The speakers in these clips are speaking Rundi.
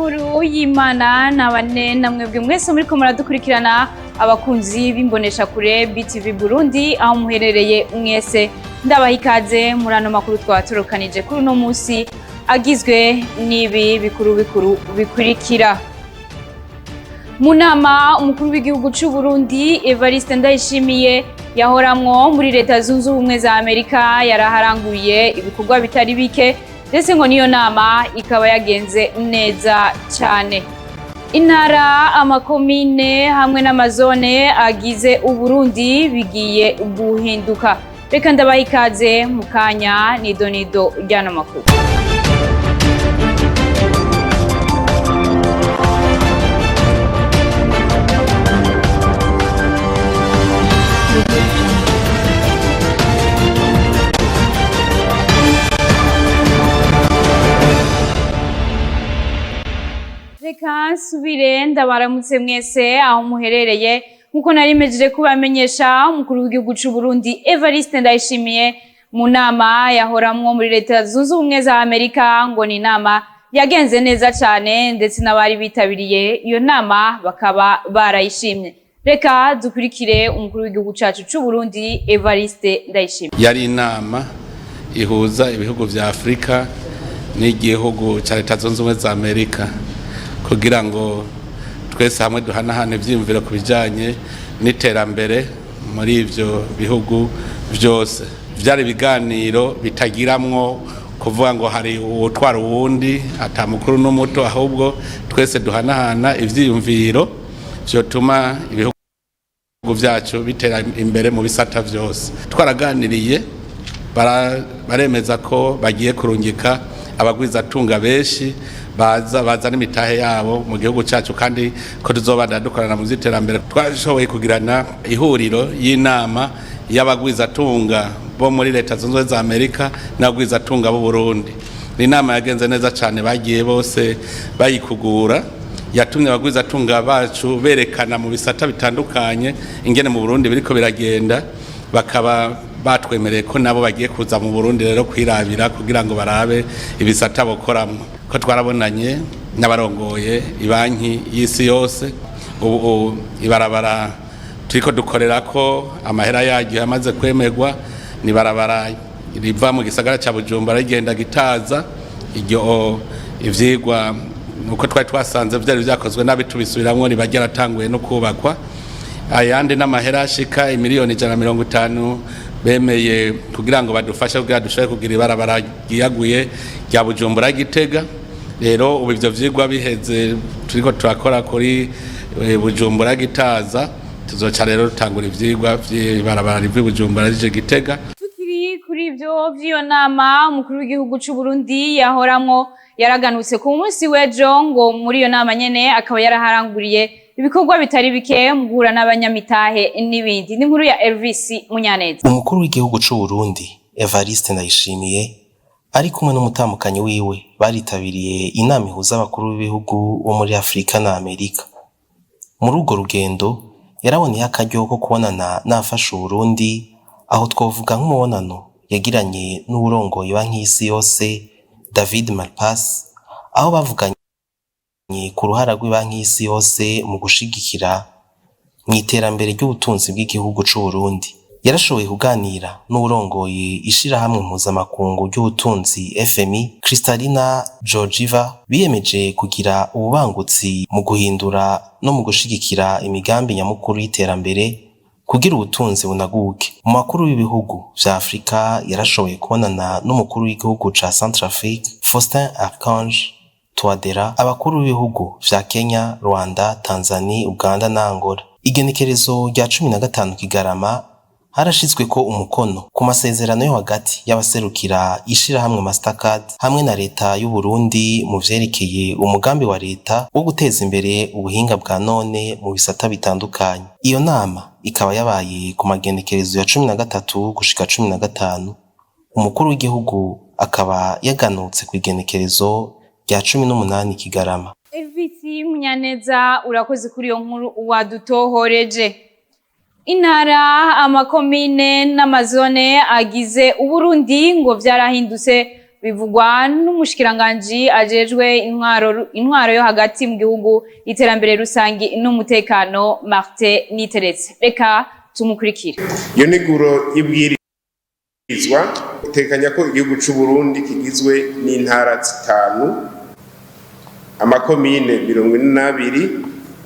Amahoro y'Imana nabane namwebwe mwese muriko muradukurikirana, abakunzi b'imboneshakure BTV Burundi aho muherereye mwese, ndabaha ikaze muri ano makuru twaturukanije kuri uno musi agizwe n'ibi bikuru bikuru bikurikira. Mu nama umukuru w'igihugu c'u Burundi Evariste Ndayishimiye yahoramwo muri Leta Zunze Ubumwe za Amerika yaraharanguriye ibikorwa bitari bike, ndetse ngo niyo nama ikaba yagenze neza cane. Intara, amakomine hamwe n'amazone agize Uburundi bigiye guhinduka. Reka ndabaha ikaze mu kanya nido nido ry'ano makuru. Reka nsubire ndabaramutse mwese aho muherereye. Nkuko nari mejije kubamenyesha, umukuru w'igihugu c'u Burundi Evariste Ndayishimiye mu nama yahoramwo muri Leta Zunze Ubumwe za Amerika ngo ni inama yagenze neza cane, ndetse n'abari bitabiriye iyo nama bakaba barayishimye. Reka dukurikire umukuru w'igihugu cacu c'u Burundi Evariste Ndayishimiye. Yari inama ihuza ibihugu vya Afurika n'igihugu ca Leta Zunze Ubumwe za Amerika kugira ngo twese hamwe duhanahane ivyiyumviro ku bijanye n'iterambere muri ivyo bihugu vyose. Vyari ibiganiro bitagiramwo kuvuga ngo hari uwutwara uwundi, ata mukuru n'umuto, ahubwo twese duhanahana ivyiyumviro vyotuma ibihugu vyacu bitera imbere mu bisata vyose. Twaraganiriye, baremeza ko bagiye kurungika abagwizatunga benshi baza bazana imitahe yabo mu gihugu cyacu, kandi ko tuzobandanya dukorana mu vy'iterambere. Twashoboye kugirana ihuriro y'inama y'abagwizatunga bo muri Leta Zunze Ubumwe za Amerika n'abagwizatunga b'u Burundi. Ni inama yagenze neza cyane, bagiye bose bayikugura. Yatumye abagwizatunga bacu berekana mu bisata bitandukanye ingene mu Burundi biriko biragenda, bakaba batwemereye ko nabo bagiye kuza mu Burundi rero kwirabira kugira ngo barabe ibisata bokoramwo. Ko twarabonanye n'abarongoye ibanki y'isi yose, ubu ibarabara turiko dukorera ko amahera yaryo yamaze kwemerwa, ni barabara riva mu gisagara ca Bujumbura rigenda Gitaza. Iryo ivyigwa nuko twari twasanze vyari vyakozwe nabi, tubisubiramwo, riba ryaratanguye no kubakwa. Ayandi n'amahera ashika imiliyoni 150 bemeye kugira ngo badufashe kugira dushobore kugira ibarabara ryiyaguye rya Bujumbura Gitega. Rero ubu ivyo vyigwa biheze, turiko turakora kuri Bujumbura Gitaza, tuzoca rero dutangura ivyigwa vy'ibarabara riva i Bujumbura rije Gitega. Tukiri kuri ivyo vy'iyo nama umukuru w'igihugu c'u Burundi yahoramwo, yaraganutse ku munsi w'ejo ngo muri iyo nama nyene akaba yaraharanguriye ibikorwa bitari bike mu guhura n'abanyamitahe n'ibindi. Ni inkuru ya Elvis Munyaneza. Umukuru w'igihugu c'u Burundi Evariste Ndayishimiye ari kumwe n'umutamukanyi wiwe baritabiriye inama ihuza abakuru b'ibihugu bo muri Afurika na Amerika. Muri urwo rugendo yaraboneye akaryo ko kubonana n'abafasha Uburundi, aho twovuga nk'umubonano yagiranye n'uwurongoye Banki y'Isi Yose David Malpass, aho bavuganye ku ruhara rw'ibanki y'Isi Yose mu gushigikira mw'iterambere ry'ubutunzi bw'igihugu c'u Burundi. Yarashoboye kuganira n'uwurongoye ishirahamwe mpuzamakungu ry'ubutunzi FMI Kristalina Georgieva, biyemeje kugira ububangutsi mu guhindura no mu gushigikira imigambi nyamukuru y'iterambere kugira ubutunzi bunaguke. Mu bakuru b'ibihugu vya Afurika yarashoboye kubonana n'umukuru w'igihugu ca Centrafrique Faustin Archange Touadera, abakuru b'ibihugu vya Kenya, Rwanda, Tanzania, Uganda na Angola. Igenekerezo rya 15 Kigarama harashizweko umukono ku masezerano yo hagati y'abaserukira ishirahamwe Mastercard hamwe na leta y'u Burundi mu vyerekeye umugambi wa leta wo guteza imbere ubuhinga bwa none mu bisata bitandukanye. Iyo nama ikaba yabaye ku magenekerezo ya 13 gushika 15, umukuru w'igihugu akaba yaganutse kw'igenekerezo rya 18 Kigarama. Elvis Munyaneza, urakoze kuri iyo nkuru wadutohoreje. Intara, amakomine n'amazone agize Uburundi ngo vyarahindutse. Bivugwa n'umushikiranganji ajejwe intwaro yo hagati mu gihugu, iterambere rusangi n'umutekano, Martin Niteretse. Reka tumukurikire. Iyo nteguro y'ibwirizwa itekanya ko igihugu c'u Burundi kigizwe n'intara zitanu, amakomine 42,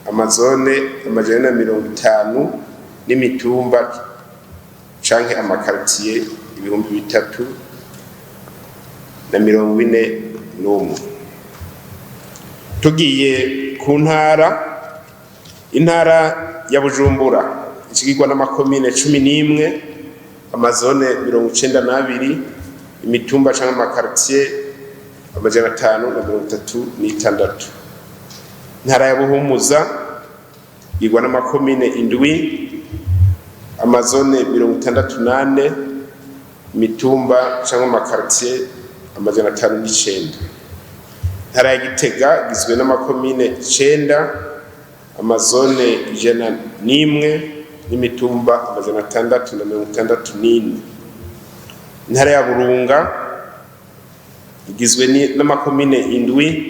amazone 450 n'imitumba canke amakartiye 3041. Tugiye ku ntara, intara ya Bujumbura ikigirwa n'amakomine 11, amazone 92, imitumba canke amakartiye 536. Intara ya Buhumuza igwa n'amakomine 7, amazone 64, imitumba canke amakartiye 509. Intara ya Gitega igizwe n'amakomine 9, amazone 101 n'imitumba 664. Intara ya Burunga igizwe n'amakomine 7,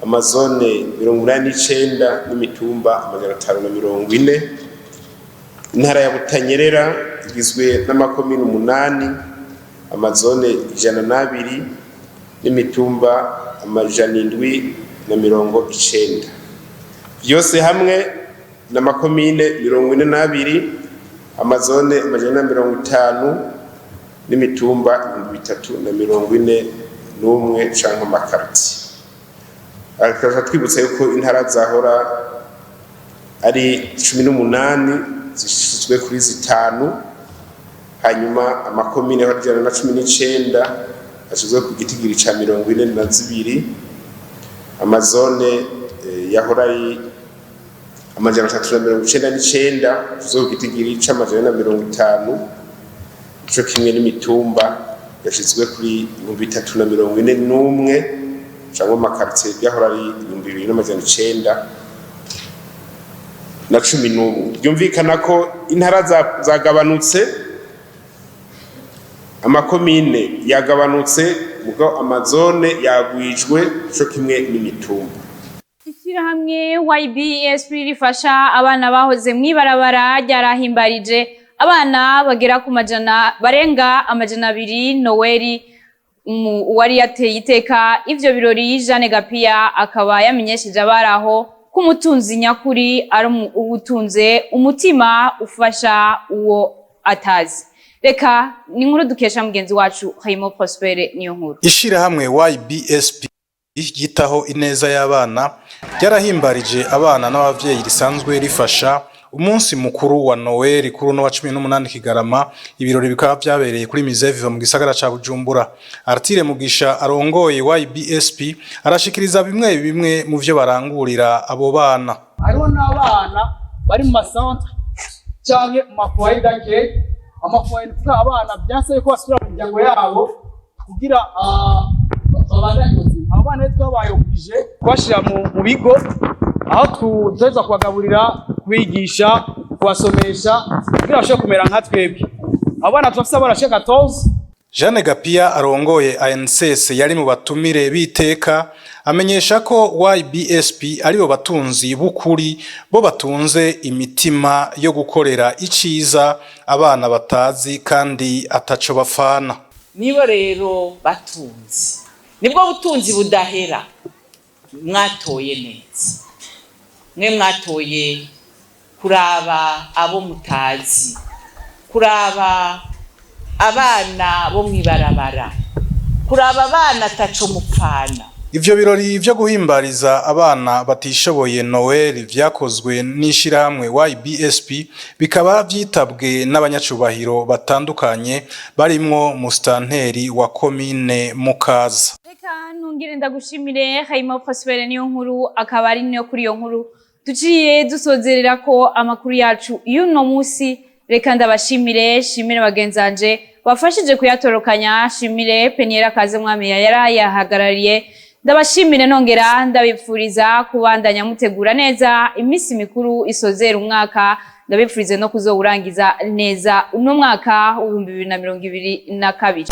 amazone 89 n'imitumba 540. Intara ya Butanyerera igizwe n'amakomine 8, amazone 102 n'imitumba 790. Vyose hamwe n'amakomine 42, amazone 150 n'imitumba 3041 canke amakarti. Ariko twibutsa yuko intara zahora ari 18 zishizwe kuri 5, hanyuma amakomine 119 ashizwe ku gitigiri ca 42, amazone yahora ari 399 ashizwe ku gitigiri c'150, ico kimwe n'imitumba yashizwe kuri 3041 canke amakartier yahora ari 2911. Byumvikana ko intara zagabanutse, amakomine yagabanutse, mugo amazone yagwijwe co kimwe n'imitumba. Ishirahamwe YBSP rifasha abana bahoze mw'ibarabara ryarahimbarije abana bagera ku majana barenga 200 Noeli. Uwari yateye iteka ivyo birori, Jeanne Gapia, akaba yamenyesheje abaraho ko umutunzi nyakuri ari ubutunze umutima ufasha uwo atazi. Reka ni inkuru dukesha mugenzi wacu Hayimo Prospere. Niyo nkuru. Ishirahamwe YBSP ryitaho ineza y'abana ryarahimbarije abana n'abavyeyi risanzwe rifasha umunsi mukuru wa Noel kuri uno wa 18 Kigarama. Ibirori bikaba vyabereye kuri Musée Vivant mu gisagara ca Bujumbura. Artire Mugisha arongoye YBSP arashikiriza bimwe bimwe mu vyo barangurira abo bana. Hariho n'abana bari mu masantere canke mu ma foyers d'accueil. Ama foyers ni kuvuga abana vyanse ko basubira mu miryango yabo kugira babandanye ubuzima. Abo bana rero twabaye obligé kubashira mu bigo aho tuzoza kubagaburira, kubigisha, kubasomesha kugira bashobore kumera nka twebwe. Abo bana turafise abana bashika 14. Jeanne Gapia arongoye ANSS yari mu batumire b'iteka, amenyesha ko YBSP aribo batunzi b'ukuri, bo batunze imitima yo gukorera iciza abana batazi kandi ataco bafana. Nibo rero batunzi, nibwo butunzi budahera. Mwatoye neza, mwe mwatoye kuraba abo mutazi, kuraba abana bo mw'ibarabara, kuraba abana ataco mupfana. Ivyo birori vyo guhimbariza abana batishoboye Noel vyakozwe n'ishirahamwe YBSP bikaba vyitabwe n'abanyacubahiro batandukanye, barimwo mustanteri wa komine Mukaza. Reka ntungire ndagushimire, Hayimo Prospere. Niyo nkuru akaba ari niyo kuri iyo nkuru duciye dusozerera ko amakuru yacu y'uno musi. Reka ndabashimire, shimire bagenzanje bafashije kuyatorokanya, shimire Peniera Kaze Mwami yarayahagarariye. Ndabashimire nongera ndabipfuriza kubandanya mutegura neza iminsi mikuru isozera umwaka, ndabipfurize no kuzowurangiza neza uno mwaka w'2022.